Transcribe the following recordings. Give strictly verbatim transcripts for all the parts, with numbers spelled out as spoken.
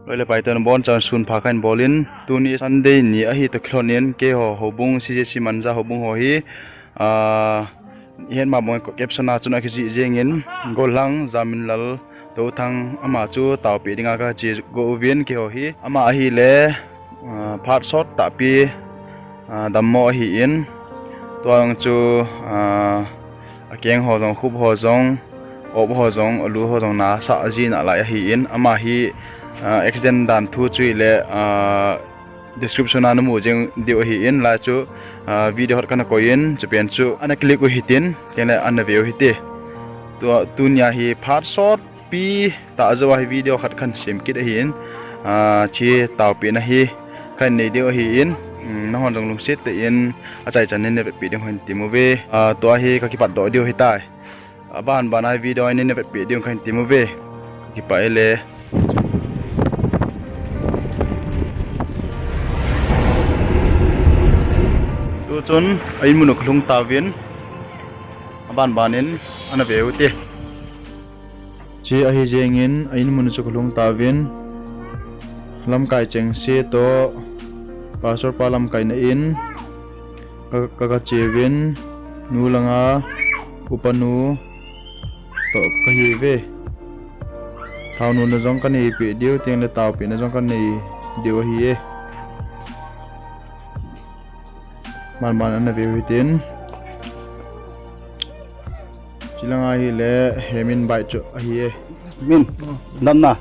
Loi le pai ten bon chan sun pha khan bolin, tuni Sunday ni ahi toh kilhonin, keiho houbung, C J C Manja houbung ho hi, ah, hihen ma bong caption a chun akijih jengin, Golhang Jaminlal Touthang ama chu taopi dinga kache go uvin, keiho hi ama ahile, ah, phat sot tahpi, ah, dammo ahin, tua jong chu, ah, akeng ho jong, khup ho jong, op ho jong, alu ho jong nasa jing nalai ahin, ama hi, ah, accident dan thu chu hile, ah, description a namu jeng diu ahin, lai chu, ah, video khat kana koiyin, chupen chu ana click u hitin, tengle ana veu hite. Tua, tunia hi phat sot pi tah jou a hi video khat kahin sem kit ahin, ah, hiche taopina hi kahin nei diu ahin, um, nahon jong lungset tah in achaichan in navetpi ding kahin tem uve. Ah, tua hi kakipatdoh diu ahitai. Aban ban a hi video in navetpi ding kahin tem uve. Kipah e le. Tuchun a-in mun u kalhung tauvin, aban ban in ana veu hite. Hiche ahi jengin a-in mun chu kalhung tauvin, lamkai chengse toh, Pastor pa lamkaina in ka, ka, kache uvin, nu langa upa nu toh kahiuve. Thao nuna jong kanei peh diu, tengle taopina jong kanei diu ahi e. Aban ban ana veu hitin. Chulanga hile Hemin bike chu ahi e. Min, damna.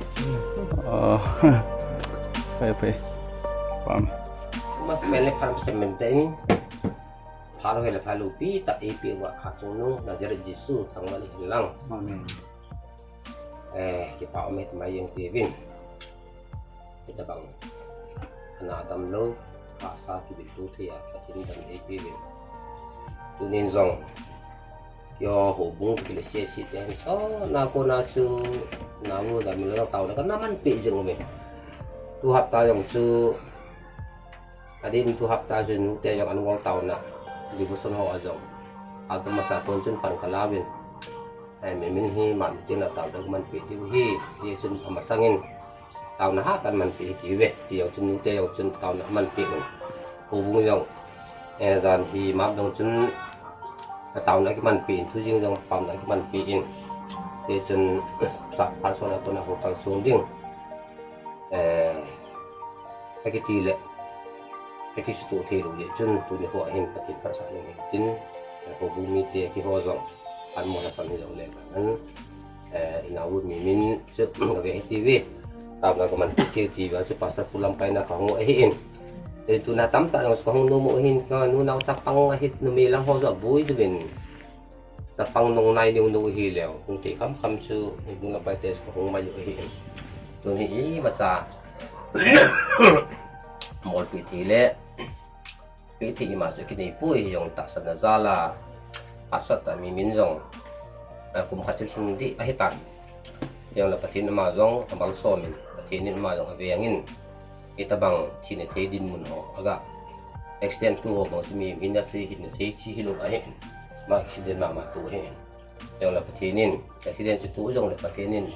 Oh. Phai, phai. Pam. Mas mele pam semente in. Phalo hile phalo pi ta e pi wa ha chung nung Nazareth Jesu thangvah in lang. Amen. Eh, kipah um e tima jeng tiuvin. Hitabang ana damlou, pasa kibiltu thei a Pathen in dam eipeh uvin. Tunin jong, keiho houbung kile sese te hin, so, na kona chu, na mu da mi lo taona kana manpeh jing uve. Tu hapta jong chu, adin tu hapta chu nute jong an ngol taona, devotion ho a jong. Atu masa ton chun pan kalauvin. Ai, mi min hi man tin a taona manpeh diu ahi, hichun amasangin. Taona ha kan manpeh hitiuve, ti jong chun, nute jong chun taona manpeh un. Houbung jong, eh, jan hi map jong chun, taona kimanpeh in, thu jing jong taona kimanpeh in. Hichun, sa, phalsoh na kona ho kalsong ding. Eh, akiti le, akisutoh thei lou jeh chun, tuni ho a hin Pathen phatsah jong hitin, eh, houbung mite keiho jong, an mo la sam hi jong le, an, eh, inau mi min chu, kave hitiuve. Taona kamanpeh thei tiuva chu Pastor pu lamkaina kahung u ahin. Eh, tuna tamtah jong kahung nom u ahin, kanu nao chapang ahi, numei lang ho jong aboi juvin. Chapang nung nai niu nu hileu, hung thei khamkham chu, hung la pai te chu kahung mai u ahin. Tuni imacha, molpi thei le, Ipi thei ima chu kinei poi, hijong tahsanna jal a, asat a mi min jong, a, kum khat chu lhing ding ahitan. Hijongle Pathen in ama jong amalsom in, Pathen in ama jong aveng in, hitabang thina thei dinmun ho aga. Accident tu ho bang chu mi, mi na si hina thei chi hilou ahin, ama accident mama tu ahin. Hijongle Pathen in, accident chu tu jongle Pathen in,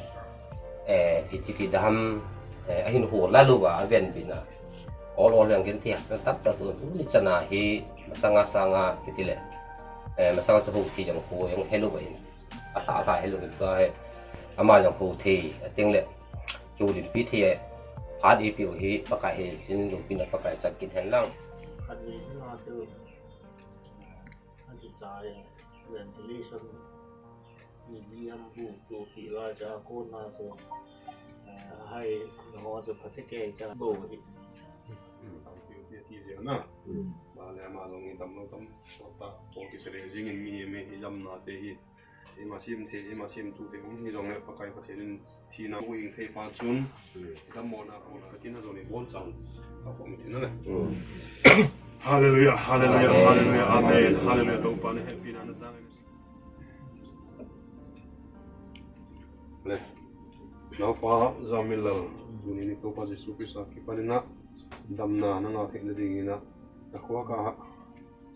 eh, hiti ti dam, eh, ahin ho la louva, aven bin a. Ol ol jong genthei hasatna tamtah tu, tuni chan a hi, masanga sanga, kiti le, eh, masanga chu ho thei jong ho jong helou ahin. Alha, alha helou ahin, tua hi, ama jong ho thei, ateng le, kiu dinpi thei, phat ipi u hi, Pakai hi, sin loupina Pakai chan kit hen lang. Khat ni hi nga chu, Ahi chai, ventilation, ni li ham bu tu pi la cha ko na chu, eh, ahai, ho chu pha te ke cha bo hi. Hmm, tam pi ti ti jeng na. Hmm. Ba le ama jong in tam lo tam, so ta, ko ki se le jing in mi, mi hi jam na te hi. Ima sim thei, ima sim tu te um hi jong le Pakai Pathen in thina u hing thei pa chun, dammo na, ko na, ka tina jong ni bon chang, ka pom thina le. Hallelujah, hallelujah, hallelujah, amen, hallelujah, Toupa na happy na na sang. Le, Naupa Jamminlal, tuni ni Toupa Jesu Christa kipan in a, damna na ngah theina ding in a, na khua ka ha,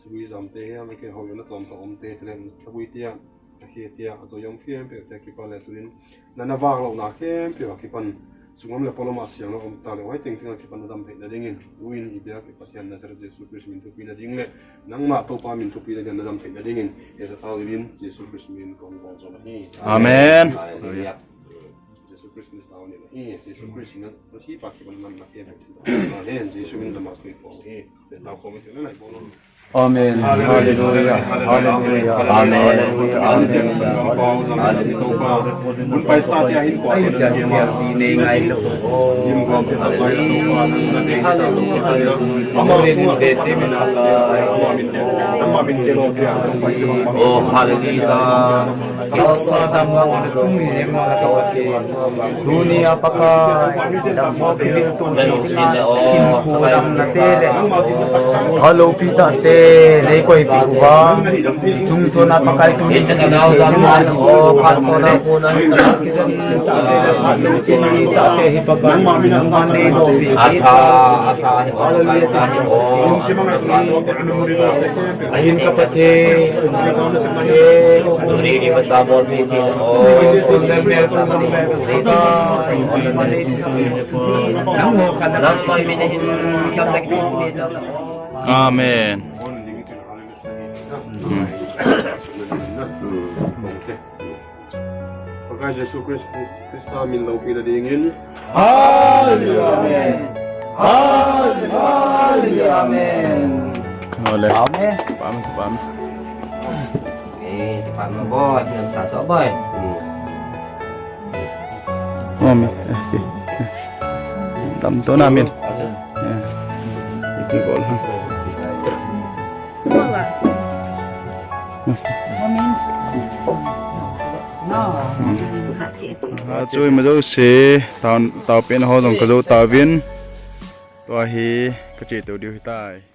Sugui jam te hiam, keiho jong na tom tom te, tile thabui tia, akhe tia, ajo jong khempeuh tia kipan le tunin, na, na vang louna khempeuh a kipan, Chunglam le polam a siang lou um ta le, huai teng teng a kipan na dam theina dingin, tuin i biak i Pathian Nazareth Jesu Christ min thupina ding le, nangma Toupa min thupina ding na dam theina dingin, e sa tau in Jesu Christ min kong kong zo hi. Amen. Hallelujah. Jesu Christ min tau ni hi, Jesu Christ na, na si pa kipan na na ke na ki. Amen. Jesu min na ma ki po hi. Te tau ko mi na na po. Amen. Hallelujah. Hallelujah. Amen. Hallelujah. Amen. Oh, hallelujah. Dunia Pakai, dam ho kibil tu, sin khu dam na te le. Halo pi ta te, nei koi pi uva. Chung so na Pakai tu ni. Hallelujah. Ahin ka Pathen, Amen. Pakai Jesu Christ, Christa min loupina dingin. Hallelujah. Amen. Hallelujah. Amen. Ole. Amen. Pam, pam. Eh, pam boy, yang sa so boy. Amen. Eh, si. Tam to na min. Eh. Iti bol. Ha, chu ima jouse, tao, tao pen ho jong ka jou tauvin. Tua hi ka che tou diu hitai.